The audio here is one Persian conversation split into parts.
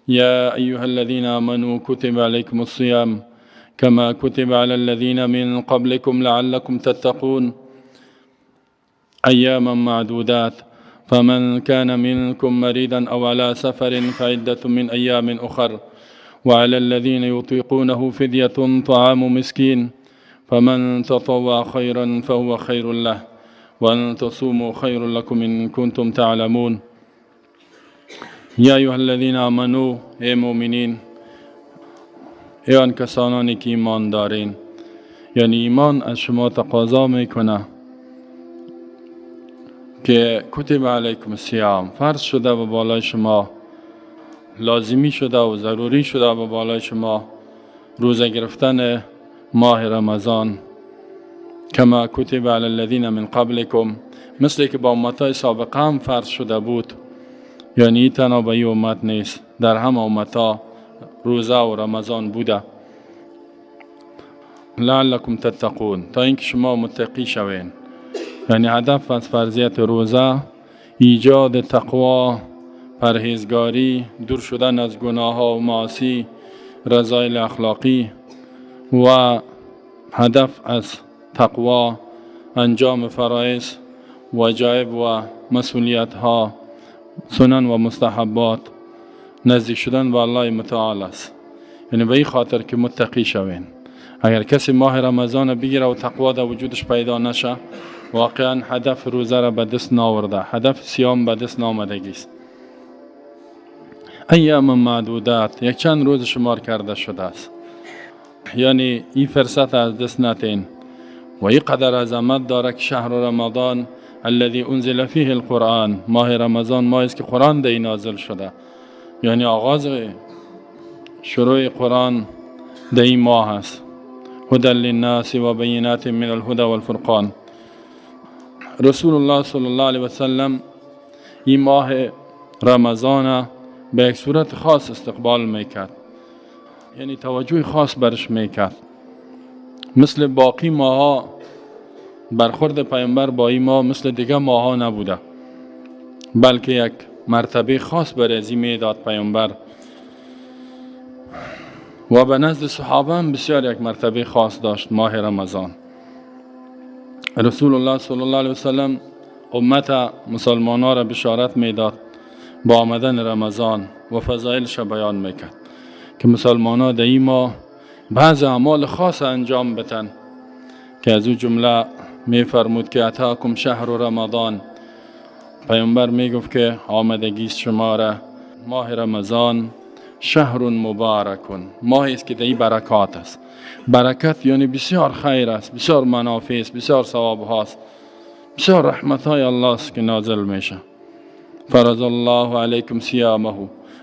يا أيها الذين آمنوا كتب عليكم الصيام كما كتب على الذين من قبلكم لعلكم تتقون أياما معدودات فمن كان منكم مريضا أو على سفر فعدة من أيام أخر وعلى الذين يطيقونه فدية طعام مسكين فمن تطوع خيرا فهو خير له وأن تصوموا خير لكم إن كنتم تعلمون. یا ایها الذین آمنوا، ای مؤمنین، ای آن کسانانی که ایمان دارین. یعنی ایمان از شما تقاضا میکنه که کتب علیکم الصیام، فرض شده به بالای شما، لازمی شده و ضروری شده به بالای شما روزه گرفتن ماه رمضان. کما کتب علی الذین من قبلکم، مثل که با امتهای سابقه هم فرض شده بود. یعنی تنها به این امت نیست، در همه امتها روزه و رمضان بوده. لعلکم تتقون، تا اینکه شما متقی شوین. یعنی هدف از فرضیت روزه ایجاد تقوا، پرهیزگاری، دور شدن از گناه ها و معاصی، رذایل اخلاقی، و هدف از تقوا انجام فرایض، وجایب و مسئولیت ها، سنن و مستحبات، نزدیک شدن به الله متعال است. یعنی به این خاطر که متقی شوین. اگر کسی ماه رمضان بگیره و تقوا در وجودش پیدا نشه، واقعا هدف روزه را به دست ناورده، هدف صیام به دست نامدگی است. ایام معدودات، یک چند روز شمار کرده شده است. یعنی این فرصت از دست نتین. و این قدر عظمت داره که شهر رمضان الذي انزل فیه القرآن، ماه رمضان ماهی است که قرآن در این نازل شده. یعنی آغاز شروع قرآن در این ماه است. هدى للناس و بینات من الهدى والفرقان. رسول الله صلی الله علیه وسلم این ماه رمضان به یک صورت خاص استقبال میکرد، یعنی توجه خاص برش میکرد. مثل باقی ماها برخورد پیامبر با این ماه مثل دیگه ماها نبوده، بلکه یک مرتبه خاص بر ازی میداد پیامبر، و به نزد صحابه هم بسیار یک مرتبه خاص داشت ماه رمضان. رسول الله صلی الله علیه وسلم امت مسلمان ها را بشارت میداد با آمدن رمضان و فضایلش بیان میکرد که مسلمان ها در این ماه بعض اعمال خاص انجام بتن، که از او جمله میفرمود که اتاکم شهر رمضان. پیامبر میگفت که آمدگی شما را ماه رمضان، شهر مبارکون، ماهی است که در این برکات است. برکت یعنی بسیار خیر است، بسیار منافع است، بسیار ثواب هاست، بسیار رحمت های الله است که نازل میشه. فرض الله علیکم صیامه،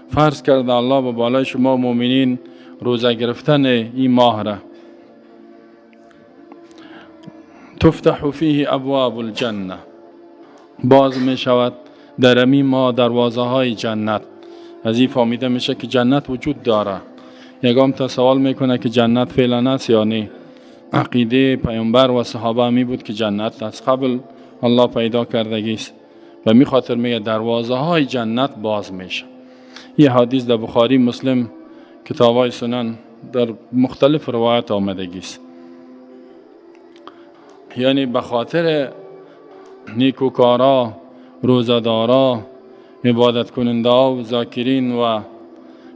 فرض کرده الله به بالای شما مؤمنین روزه گرفتن این ماه را. تفتح فیه ابواب الجنه، باز می شود در این ماه دروازه های جنت. از این فهمیده میشه که جنت وجود داره. یگام تا سوال میکنه که جنت فعلا است یا نه. عقیده پیامبر و صحابه می بود که جنت از قبل الله پیدا کردگی است و می خاطر میگه دروازه های جنت باز میشه. یه حدیث در بخاری، مسلم، کتاب سنن در مختلف روایت آمدگی است. یعنی به خاطر نیکوکارا، روزه‌دارا، عبادت کننده ها و ذاکرین و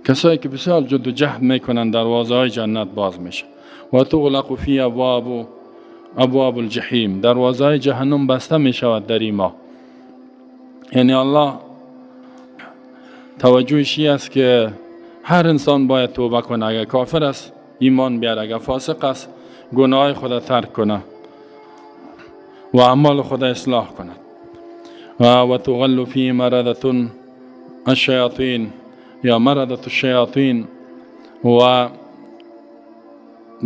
کسایی که بسیار جد و جهد میکنن دروازه های جنت باز میشه. و تغلق فی ابواب الجحیم، دروازه های جهنم بسته میشود در این ماه. یعنی الله توجهش است که هر انسان باید توبه کنه. اگر کافر است ایمان بیاره، اگر فاسق است گناه خود ترک کنه و اعمال خود اصلاح کند. و تغل فی مردة الشیاطین یا مردة الشیاطین، و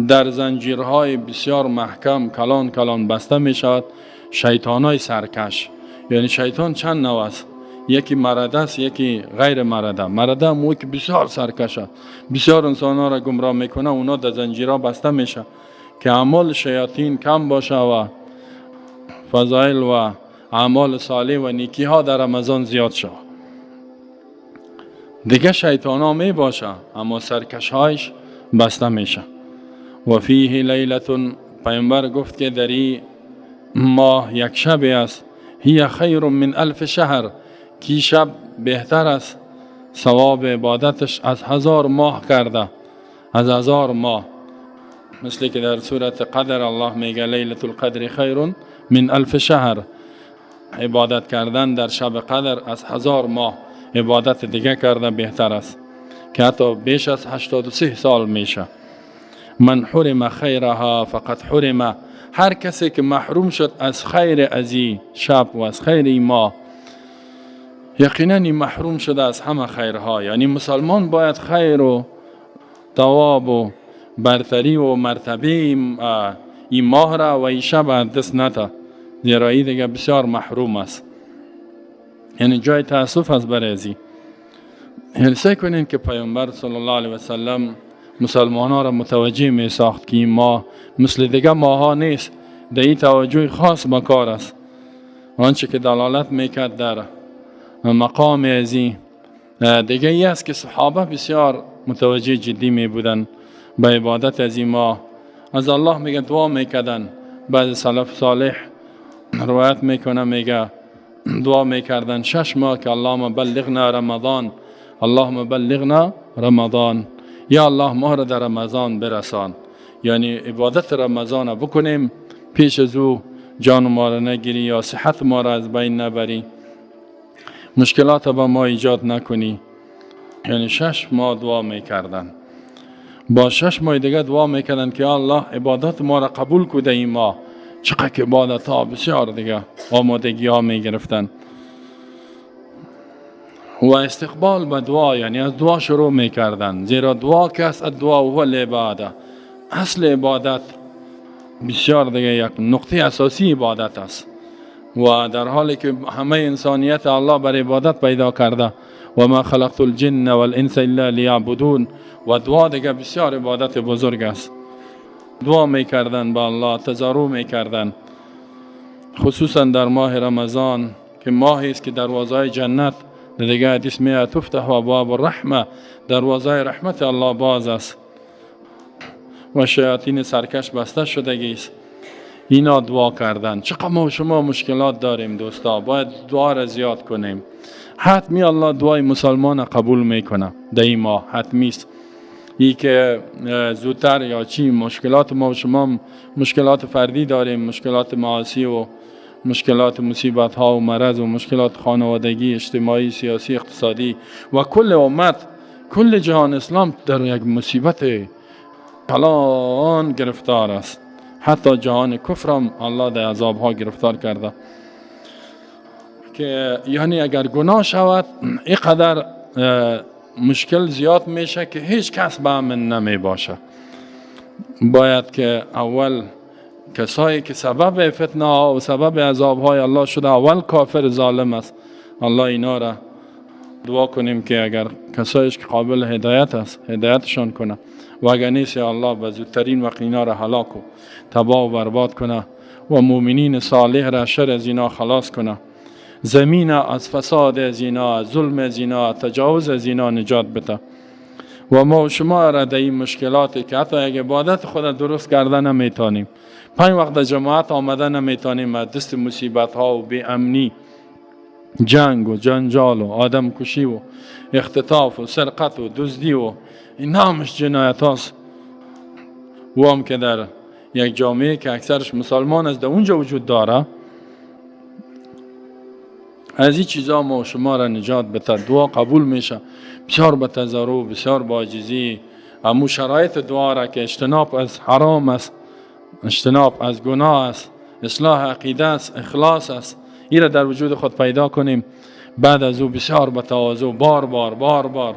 در زنجیرهای بسیار محکم کلان کلان بسته می شود شیطانای سرکش. یعنی شیطان چند نوع است، یکی مرده است، یکی غیر مرده. مرده هم که بسیار سرکش است، بسیار انسان ها را گمراه میکنه، اونا در زنجیرها بسته میشه که اعمال شیاطین کم باشه و فضایل و اعمال صالح و نیکی ها در رمضان زیاد شود. دیگه شیطان ها می باشه اما سرکش هایش بسته میشه. و فیه لیلة، پیامبر گفت که در این ماه یک شب است، هی خیر من الف شهر، کی شب بهتر است، ثواب عبادتش از 1000 ماه کرده، از 1000 ماه. مثل که در سورت قدر الله میگه لیلة القدر خیر من الف شهر، عبادت کردن در شب قدر از 1000 ماه عبادت دیگه کرده بهتر است، که حتی بیش از 83 سال میشه. من حرم خیرها فقط حرم، هر کسی که محروم شد از خیر از این شب و از خیر این ماه، یقینا این محروم شده از همه خیرها. یعنی مسلمان باید خیر و ثواب و برتری و مرتبه این ماه را و این شب از دست نده، زیرا این دیگه بسیار محروم است. یعنی جای تاسف است برای ازی. یعنی سعی کنین که پیامبر صلی الله علیه و سلم مسلمان ها را متوجه می ساخت که این ماه مثل دیگه ماه ها نیست، در این توجه خاص به کار است. آنچه که دلالت میکرد در مقام ازی دیگه ای است که صحابه بسیار متوجه جدی می بودن به عبادت از این ماه. از الله میگه دعا میکردن. بعض سلف صالح روایت میکنه میگه دعا میکردن 6 ماه که اللهم بلغنا رمضان، اللهم بلغنا رمضان، یا الله ما را در رمضان برسان. یعنی عبادت رمضان بکنیم، پیش از او جان ما را نگیری یا صحت ما را از بین نبری، مشکلات با ما ایجاد نکنی. یعنی 6 ماه دعا میکردن. با 6 ماه دیگه دعا میکردن که الله عبادت ما را قبول کده. این ماه چقدر که عبادت ها بسیار دیگه آمادگی ها میگرفتن و استقبال به دعا، یعنی از دعا شروع میکردن، زیرا دعا که است دعا و العباده، اصل عبادت بسیار دیگه یک نقطه اساسی عبادت است. و در حالی که همه انسانیت الله بر عبادت پیدا کرده، و ما خلقت الجن والانس الا لیعبدون، و دعا دیگه بسیار عبادت بزرگ است. دعا میکردن به الله، تضرع میکردن، خصوصا در ماه رمضان که ماهی است که دروازه جنت، دیگه حدیث میاد تفتح ابواب الرحمه، دروازه رحمت الله باز است و شیاطین سرکش بسته شدگی است. اینا دعا کردن. چقدر ما شما مشکلات داریم دوستا، باید دعا را زیاد کنیم. حتمی الله دعای مسلمان قبول میکنه در این ماه، حتمی است. ای که زودتر یا چی مشکلات ما و شما، مشکلات فردی داریم، مشکلات معاصی و مشکلات مصیبت ها و مرض و مشکلات خانوادگی، اجتماعی، سیاسی، اقتصادی و کل امت، کل جهان اسلام در یک مصیبت کلان گرفتار است. حتی جهان کفر هم الله در عذاب ها گرفتار کرده که یعنی اگر گناه شود اینقدر مشکل زیاد میشه که هیچ کس به امن نمی باشه. باید که اول کسایی که سبب فتنه ها و سبب عذاب های الله شده، اول کافر ظالم است، الله اینا را دعا کنیم که اگر کسایش که قابل هدایت است هدایتشان کنه، و اگر نیست الله به زودترین وقت اینا را هلاک و تباه و برباد کنه و مؤمنین صالح را شر از اینا خلاص کنه، زمین از فساد از اینا، از ظلم از اینا، تجاوز از اینا نجات بده. و ما و شما را در این مشکلاتی که حتی اگه عبادت خود درست کرده نمیتونیم، 5 وقت جماعت آمده نمیتونیم، از دست مصیبت ها و بی امنی، جنگ و جنجال و آدم کشی و اختطاف و سرقت و دزدی و این همش جنایت هاست. و هم که در یک جامعه که اکثرش مسلمان است در اونجا وجود داره، از این چیزا ما شما را نجات بده. دعا قبول میشه بسیار به تضرع، بسیار با عاجزی. امو شرایط دعا را که اجتناب از حرام است، اجتناب از گناه است، اصلاح عقیده است، اخلاص است، این را در وجود خود پیدا کنیم. بعد از او بسیار به تواضع بار بار بار بار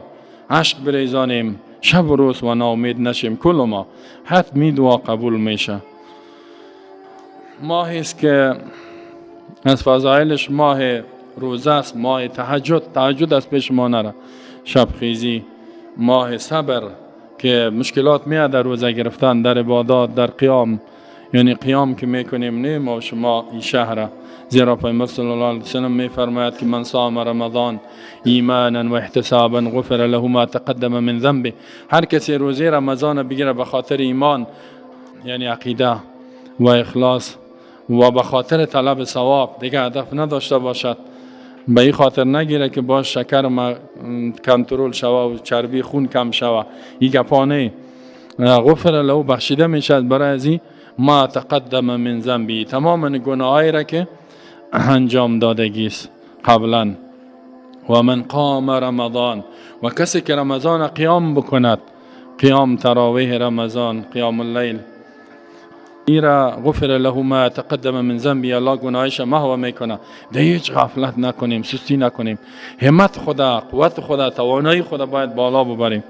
عشق بریزانیم، شب و روز و ناامید نشیم. کل ما حتمی دعا قبول میشه. ماهی است که از فضایلش ماه روزه است، ماه تهجد، تهجد از پیش ما نره، شب خیزی، ماه صبر که مشکلات میاد در روزه گرفتن، در عبادات، در قیام، یعنی قیام که میکنیم نه ما شما این شهر، زیرا پیامبر صلی الله علیه وسلم میفرماید که من صام رمضان ایمانا و احتسابا غفر له ما تقدم من ذنبه. هر کسی روزه رمضان بگیره به خاطر ایمان، یعنی عقیده و اخلاص و به خاطر طلب ثواب، دیگه هدف نداشته باشد، به این خاطر نگیره که باز شکر ما کنترل شوه و چربی خون کم شوه، این گپا نه. غفر له بخشیده میشد برای از این ما تقدم من ذنبی، تمام گناهایی را که انجام دادگی است قبلا. و من قام رمضان، و کسی که رمضان قیام بکند، قیام تراویح رمضان، قیام اللیل، ایرا غفر له ما تقدم من ذنبی، الله گناهش محو میکنه. ده هیچ غفلت نکنیم، سستی نکنیم، همت خدا، قوت خدا، توانایی خدا باید بالا ببریم.